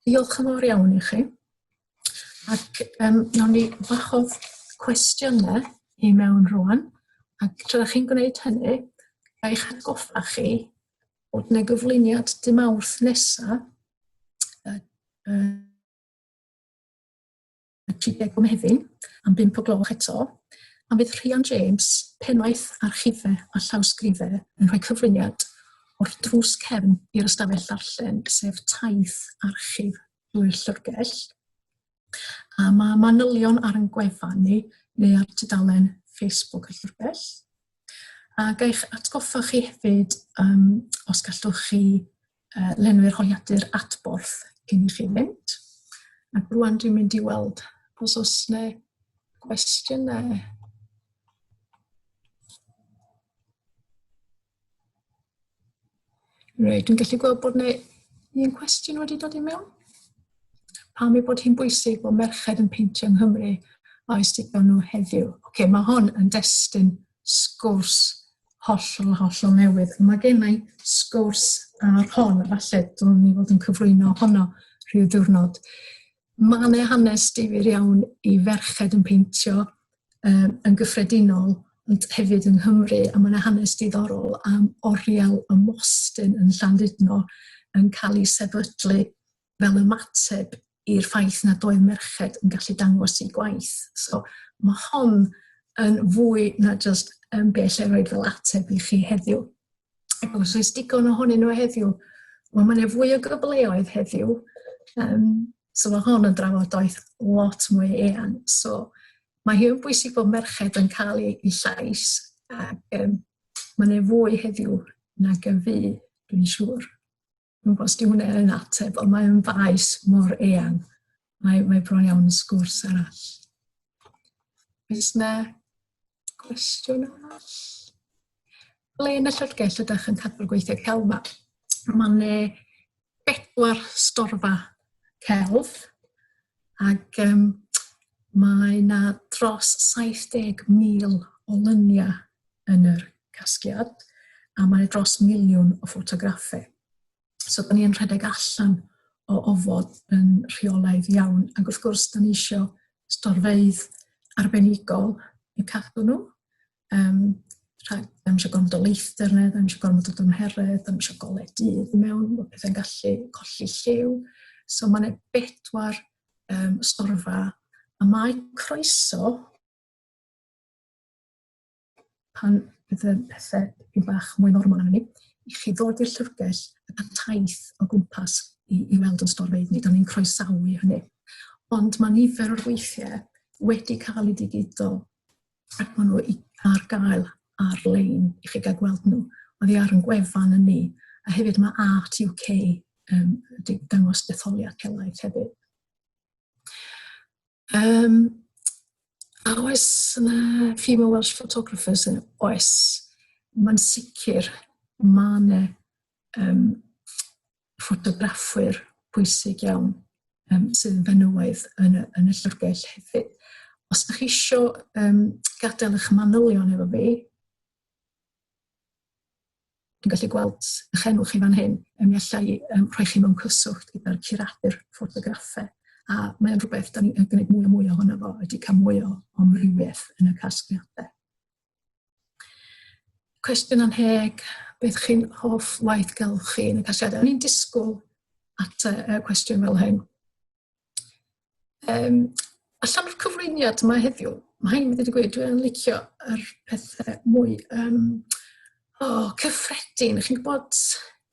Diolch yn fawr iawn i chi. Ac nawn ni wahodd cwestiynau i mewn rŵan, ac tra 'dach chi'n gwneud hynny, ga i'ch atgoffa chi bod 'na gyflwyniad dy' Mawrth nesa, y 30 o Mehefin, am 5 o gloch eto, a fydd Rhian James, pennaeth archifau a llawsgrifau, yn rhoi cyflwyniad o'r drws cefn i'r ystafell ddarllen, sef taith archif drwy'r llyfrgell. A mae manylion ar ein gwefan ni neu ar tudalen Facebook y llyfrgell. A ga i'ch atgoffa chi hefyd, os gallwch chi lenwi'r holiadur adborth cyn i chi fynd. Ac rwan dwi'n mynd i weld os oes 'na gwestiynau. Reit, dwi'n gallu gweld bod 'na un cwestiwn wedi dod i mewn. Pam ei bod hi'n bwysig bod merched yn peintio yng Nghymru a oes digon nhw heddiw? Ocê, mae hwn yn destun sgwrs hollol, hollol newydd. Mae gen i sgwrs ar hon, falle dylwn i fod yn cyflwyno honno rhyw ddiwrnod. Mae 'na hanes difyr iawn i ferched yn peintio yn gyffredinol, ond hefyd yng Nghymru, a mae 'na hanes diddorol am oriel y Mostyn yn Llandudno yn cael ei sefydlu fel ymateb i'r ffaith nad oedd merched yn gallu dangos eu gwaith. So mae hon yn fwy na jyst be alla i roid fel ateb i chi heddiw. Ac os oes digon ohonyn nhw heddiw, wel mae yna fwy o gyfleoedd heddiw. So mae hon yn drafodaeth lot mwy eang. So mae hi'n bwysig bod merched yn cael eu llais ac mae yna fwy heddiw nag y fu, dwi'n siŵr. Dwi'm yn gwybod os 'di hwnna yn ateb, ond mae o'n faes mor eang. Mae bron iawn yn sgwrs arall. Oes 'na gwestiwn arall? Ble yn y llyfrgell ydych yn cadw'r gweithiau celf 'ma? Ma' 'ne bedwar storfa celf ac mae 'na dros 70,000 o luniau yn yr casgliad a mae 'na dros miliwn o ffotograffau. So da ni yn rhedeg allan o ofod yn rheolaidd iawn ac wrth gwrs da ni isio storfeydd arbenigol i cadw nhw. Rhag, da ni eisiau gormod o leithder neu, da ni eisiau gormod o dymheredd, da ni eisiau golau dydd i mewn, mae pethau'n gallu colli lliw. So mae yna bedwar storfa a mae croeso pan fydd y pethau dipyn bach mwy normal arnon ni, i chi ddod i'r llyfrgell a cael taith o gwmpas i weld yn storfeydd ni. Da ni'n croesawu hynny. Ond mae nifer o'r gweithiau wedi cael eu digido ac maen nhw ar gael ar-lein i chi gael gweld nhw. Oddi ar yn gwefan yn ni. A hefyd mae Art UK wedi dangos detholiad helaeth hefyd. A oes yna female Welsh photographers? Oes. Mae'n sicr mae yna ffotograffwyr pwysig iawn sydd yn fenywaidd yn y llyfrgell hefyd. Os ydych chi isio gadael eich manylion efo fi, dwi'n gallu gweld eich enw chi fan hyn, mi alla i rhoi chi mewn cyswllt gyda'r curadur ffotograffau. A mae o'n rhywbeth da ni'n gwneud mwy a mwy ohono fo, ydy cael mwy o amrywiaeth yn y casgliadau. Cwestiwn anheg, beth chi'n hoff waith gelf chi yn y casgliadau? O'n i'n disgwyl at y cwestiwn fel hyn. Allan o'r cyflwyniad yma heddiw, mae rhaid i mi ddweud y gwir, dwi'n licio yr pethau mwy cyffredin. Chi'n gwybod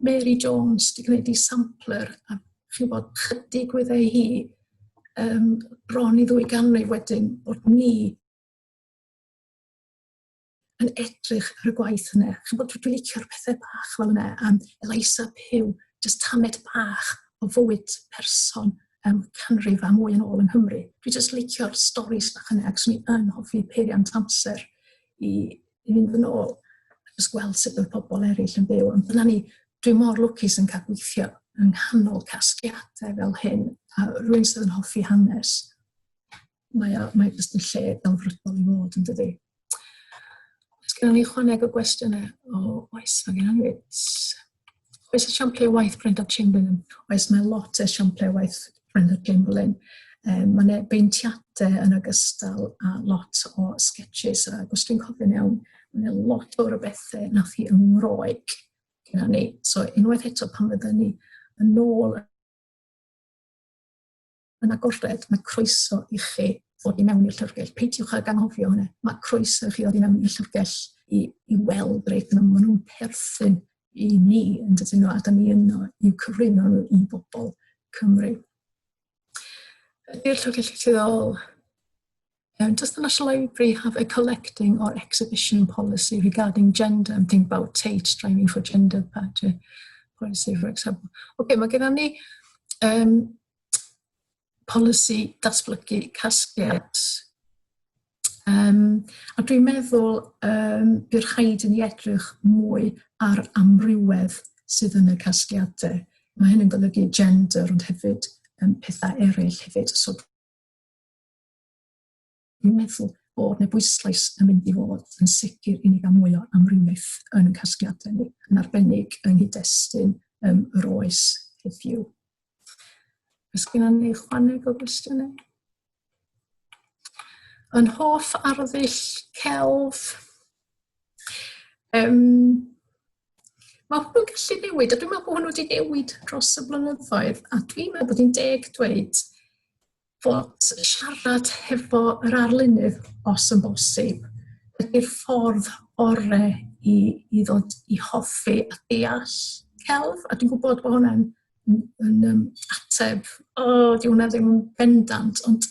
Mary Jones 'di gwneud ei sampler, a chi'n gwybod chydig wyddai hi bron i ddwy ganrif wedyn bod ni yn edrych ar y gwaith yna. Chi'n gwybod, dwi'n licio'r pethau bach fel yna. Eliza Pugh, jyst tamed bach o fywyd person canrif a mwy yn ôl yng Nghymru. Dwi jyst licio'r storis bach yna, ac swn i yn hoffi peiriant amser i fynd yn ôl a jyst gweld sut oedd pobl eraill yn byw. Ond dyna ni, dwi mor lwcus yn cael gweithio yng nghanol casgliadau fel hyn, a rhywun sydd yn hoffi hanes, mae jyst yn lle delfrydol i fod, yn dydi? Oes gennym ni ychwaneg o gwestiynau? O, oes, mae gennym ni. Oes esiamplau o waith Brenda Chamberlain? Oes, mae lot o esiamplau o waith Brenda Chamberlain. Mae yna beintiadau yn ogystal â lot o sketches, ac os dwi'n cofio'n iawn, mae yna lot fawr o bethau nath hi yng Ngroeg gyda ni. So unwaith eto pan fyddwn ni yn ôl yn agored, mae croeso i chi ddod i mewn i'r llyfrgell. Peidiwch ag anghofio hynny. Mae croeso i chi ddod i mewn i'r llyfrgell i, i weld reit yna. Maen nhw'n perthyn i ni yn dydyn nhw, a da ni yno i'w cyflwyno nhw i bobl Cymru. Ydy'r Llyfrgell Ieithyddol Does the National Library have a collecting or exhibition policy regarding gender and think about Tate striving for gender parity policy, for example? Oce, okay, mae gennym ni polisi datblygu casgliad. A dwi'n meddwl bydd rhaid i ni edrych mwy ar amrywedd sydd yn y casgliadau. Mae hyn yn golygu gender ond hefyd pethau eraill hefyd. So Dwi'n meddwl bod 'na bwyslais yn mynd i fod yn sicr i ni gael mwy o amrywiaeth yn y casgliadau ni, yn arbennig yng nghyd-destun yr oes heddiw. Oes gennym ni ychwaneg o gwestiynau? Yn hoff arddull celf? Mae hwnnw'n gallu newid, a dwi'n meddwl bod hwnnw wedi newid dros y blynyddoedd, a dwi'n meddwl bod hi'n deg dweud fod siarad hefo yr arlunydd, os yn bosib, ydy'r ffordd ore i, i ddod i hoffi a deall celf. A dwi'n gwybod bod hwnna'n yn, yn um, ateb, o, oh, di hwnna ddim yn bendant, ond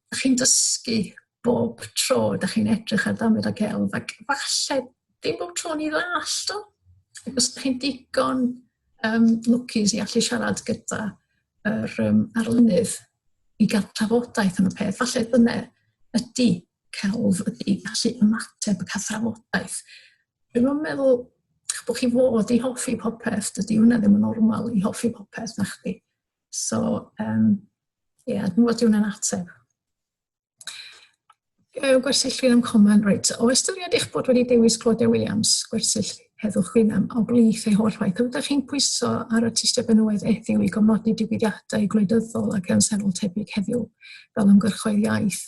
da chi'n dysgu bob tro da chi'n edrych ar ddamid o celf, ac falle dim bob tro ni ddallt o. Ac os da chi'n digon lwcus i allu siarad gyda yr arlunydd i gael trafodaeth am y peth. Falle dyna ydy celf, ydy gallu ymateb a cael trafodaeth. Dwi'm yn meddwl bod chi fod i hoffi popeth, dydy hwnna ddim yn normal i hoffi popeth na chdi. So, ie, yeah, dwi'n gwybod hwnna'n ateb. Gwersyll Greenham Common, reit. O ystyried eich bod wedi dewis Claudia Williams, gwersyll Heddwch Greenham, o blith ei holl waith, ydych chi'n pwyso ar artistiaid benywaidd heddiw i gofnodi digwyddiadau gwleidyddol ac amserol tebyg heddiw, fel ymgyrchoedd iaith,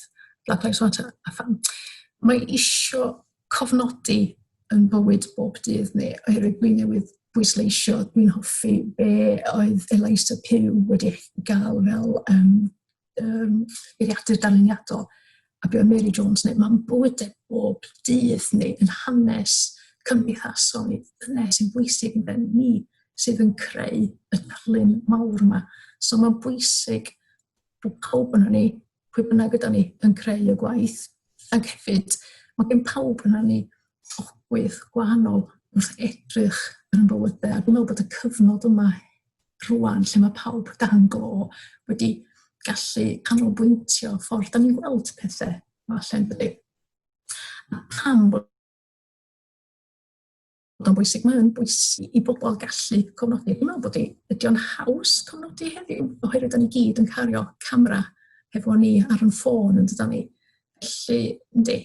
Black Lives Matter a pham? Mae isio cofnodi yn bywyd bob dydd ni, oherwydd dwi newydd bwysleisio, dwi'n hoffi be oedd Eliza Pugh wedi gael fel geiriadur darluniadol a be oedd Mary Jones yn neud. Mae'n bywydau bob dydd ni yn hanes cymdeithasol ni. Dyna sy'n bwysig yn ben ni sydd yn creu y darlun mawr yma. So mae'n bwysig bod pawb yna ni, pwy bynnag yda ni, yn creu y gwaith. Ac hefyd, mae gen pawb yna ni ogwydd gwahanol wrth edrych ar ein bywydau. A dwi'n meddwl bod y cyfnod yma rŵan lle mae pawb dan glo wedi gallu canolbwyntio ffordd da ni'n gweld pethau falle, yn dydi? A pam bod o'n bwysig? Mae'n bwysig i bobl gallu cofnodi. Dwi'n meddwl bod ydy o'n haws cofnodi heddiw, oherwydd da ni gyd yn cario camera hefo ni ar yn ffôn yn dydan ni. Felly, yndi,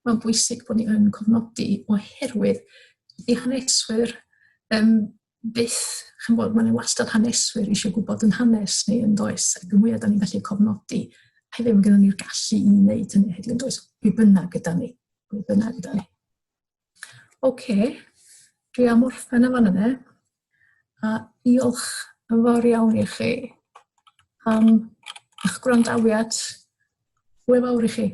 mae'n bwysig bod ni yn cofnodi oherwydd i haneswyr byth, chi'n gwbod, ma' 'na wastad haneswyr eisiau gwybod yn hanes ni yn does? Ac y mwya 'dan ni'n gallu cofnodi, hefyd ma' gynnon ni'r gallu i wneud hynny heddiw yn does? Pwy bynnag ydan ni, pwy bynnag ydan ni. Ocê, dwi am orffen yn fan yna, a diolch yn fawr iawn i chi am eich gwrandawiad. Hwyl fawr i chi.